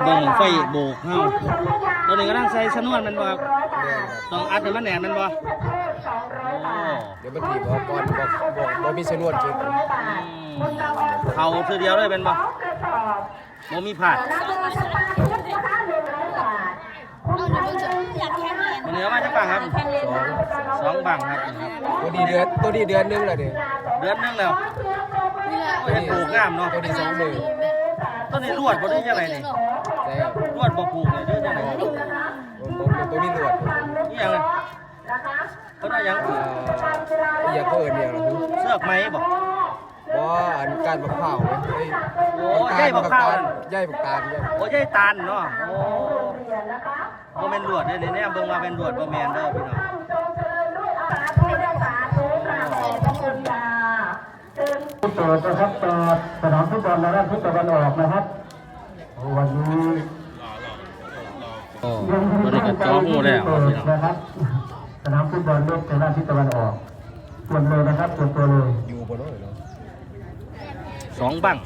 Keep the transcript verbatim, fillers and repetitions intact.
เบิ่งบั้งไฟโบกเฮา ตอนนี้กำลังใส่ชนวนแม่นบ่ครับ ต้องอัดให้มันแน่นแม่นบ่ โอ้ เดี๋ยวมันถีบออกก่อนบอกบอกบอกมีชนวนคือ อืม เขาเทื่อเดียวเลยแม่นบ่ บ่มีพลาด เอาหนูเบิ่งจะอยากแข่งเรียน มันเหลือมาจักบั้งครับ สอง สองบั้งครับ ตัวนี้เดือนตัวนี้เดือนหนึงแล้วเด้ เดือนหนึงแล้ว เพื่อ โอ้ยเห็นปลูกงามเนาะ ตัวนี้สองมือ ต้นนี้รวดบ่ได้ยังไงนี่ ใช่ครับ รวดบ่ปลูกเลยหรือยังไง ผมผมตัวนี้หนวด นี่ยังไงเขาได้ยัง เอ่ออยากเขาเอินอย่าง เสือกไหมบ่ เพราะอันการบักเผาไหม โอ้ใหญ่บักเผา ใหญ่บักตาลเนี่ย โอ้ใหญ่ตาลเนาะ โอ้บ่แม่นรวดเด้อนี่แนมเบิ่งว่าแม่นรวดบ่แม่นเด้อพี่น้อง ที่เปิดนะครับเปิดสนามฟุตบอลในด้านทิศตะวันออกนะครับ วันนี้ โอ้วันนี้ก็จ่อหูแล้วครับพี่น้อง นะครับ สนามฟุตบอลเล็กในด้านทิศตะวันออกเตรียมเลยนะครับเตรียมตัวเลย อยู่บนโน้นเนาะ สองบั้ง